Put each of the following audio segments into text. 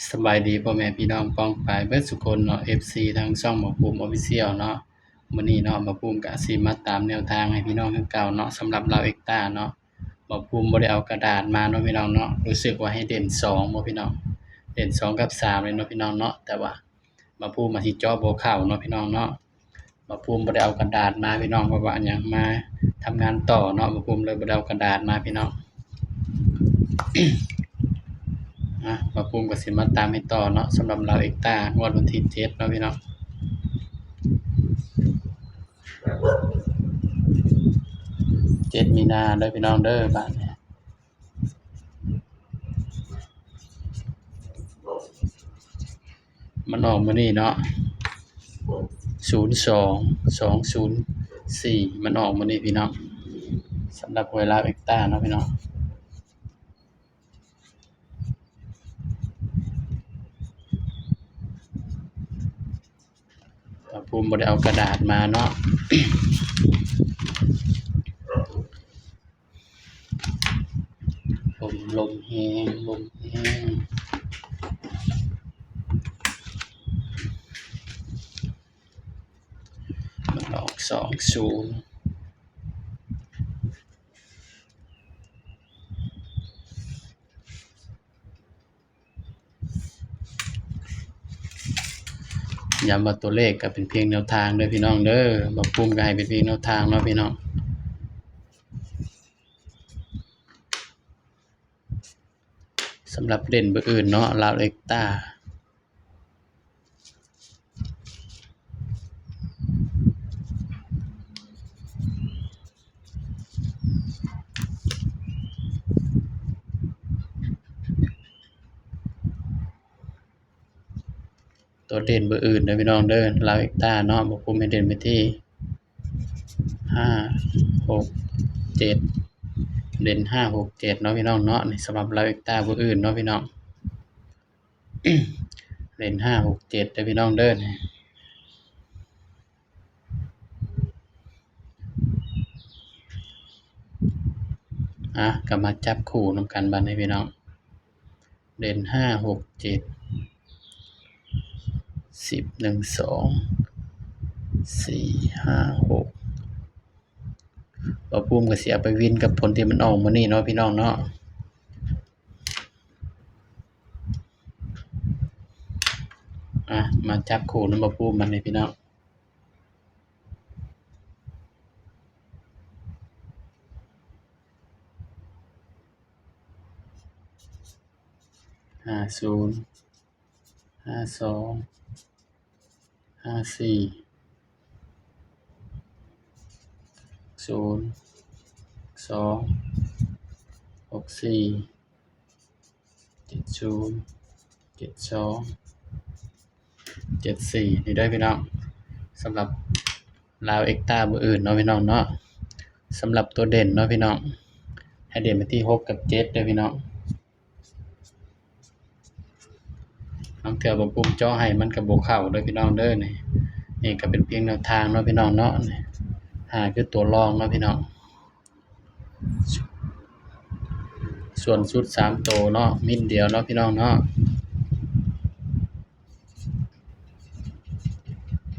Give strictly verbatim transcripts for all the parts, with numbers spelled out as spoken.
สบายดีพ่อแม่พี่น้องป้องปายเบิดสุคนเนาะ เอฟซี ทางช่องบ่าวภูมิ Official เนาะ มื้อนี้เนาะ บ่าวภูมิก็สิมาตามแนวทางให้พี่น้องคือเก่าเนาะ สำหรับลาวเอ็กต้าเนาะ บ่าวภูมิบ่ได้เอากระดาษมาเนาะพี่น้องเนาะ รู้สึกว่าให้เด่นสองบ่พี่น้อง เด่นสองกับสามเลยเนาะพี่น้องเนาะ แต่ว่าบ่าวภูมิอาจสิเจาะบ่เข้าเนาะพี่น้องเนาะ บ่าวภูมิบ่ได้เอากระดาษมาพี่น้อง เพราะว่าอันหยังมาทำงานต่อเนาะ บ่าวภูมิเลยบ่ได้เอากระดาษมาพี่น้อง อ่ะ บ่าวภูมิก็สิมาตามให้ต่อเนาะ สำหรับลาวเอ็กต้างวดวันที่เจ็ดเนาะพี่น้อง เจ็ดมีนาเด้อพี่น้องเด้อ บาดนี้ มันออกมื้อนี้เนาะ ศูนย์สอง สองศูนย์สี่ มันออกมื้อนี้พี่น้อง สำหรับหวยลาวเอ็กต้าเนาะพี่น้อง บ่าวภูมิบ่ได้เอากระดาษมาเนาะ ลม ลมแฮง ลมแฮง มันออกสองศูนย์ ย้ำว่าตัวเลขก็เป็นเพียงแนวทางเด้อพี่น้องเด้อ บ่าวภูมิก็ให้เป็นเพียงแนวทางเนาะพี่น้อง สำหรับเด่นเบอร์อื่นเนาะ ลาวเอ็กต้า ตัวเด่นเบอร์อื่นเด้อพี่น้องเด้อ ลาวเอ็กต้าเนาะ บ่าวภูมิให้เด่นไปที่ ห้า หก เจ็ด เด่น ห้า หก เจ็ด เนาะพี่น้องเนาะ นี่สำหรับลาวเอ็กต้าเบอร์อื่นเนาะพี่น้อง เด่น ห้า หก เจ็ด เด้อพี่น้องเด้อ นี่ อ่ะ ก็มาจับคู่นำกันบัดนี้พี่น้อง เด่น ห้า หก เจ็ด สิบ หนึ่ง สอง สี่ ห้า หก บ่าวภูมิก็สิเอาไปวินกับผลที่มันออกมื้อนี้เนาะพี่น้องเนาะ อ่ะ มาจับคู่นำบ่าวภูมิบัดนี้พี่น้อง ห้าศูนย์ ห้าสอง ห้าสี่ ศูนย์ สอง หกสี่ เจ็ดศูนย์ เจ็ดสอง เจ็ดสี่ นี่เด้อพี่น้อง สำหรับลาวเอ็กต้าเบอร์อื่นเนาะพี่น้องเนาะ สำหรับตัวเด่นเนาะพี่น้อง ให้เด่นไปที่หกกับเจ็ดเด้อพี่น้อง ลางเทื่อบ่าวภูมิเจาะให้มันก็บ่เข้าเด้อพี่น้องเด้อ นี่ นี่ก็เป็นเพียงแนวทางเนาะพี่น้องเนาะ นี่ ห้า คือตัวรองเนาะพี่น้อง ส่วนชุดสามตัวเนาะ มิตรเดียวเนาะพี่น้องเนาะ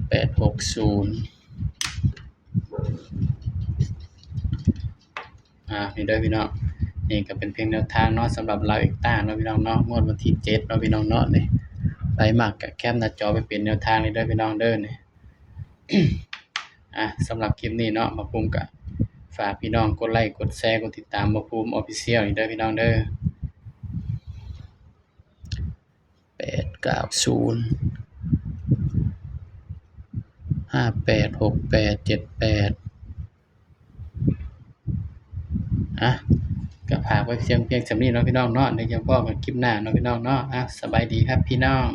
แปดหกศูนย์ อ่า นี่เด้อพี่น้อง นี่ก็เป็นเพียงแนวทางเนาะ สำหรับลาวเอ็กต้าเนาะพี่น้องเนาะ งวดวันที่เจ็ดเนาะพี่น้องเนาะ นี่ ไผมักก็แคปหน้าจอไปเป็นแนวทางเลยเด้อพี่น้องเด้อ นี่ อ่ะ สำหรับคลิปนี้เนาะ บ่าวภูมิก็ฝากพี่น้องกดไลค์ กดแชร์ กดติดตามบ่าวภูมิ Official นี่เด้อพี่น้องเด้อ แปดเก้าศูนย์ ห้าแปด หกแปด เจ็ดแปด อ่ะ ก็ฝากไว้เพียง เพียงส่ำนี้เนาะพี่น้องเนาะ เดี๋ยวจะพ้อกันคลิปหน้าเนาะพี่น้องเนาะ อ่ะ สบายดีครับพี่น้อง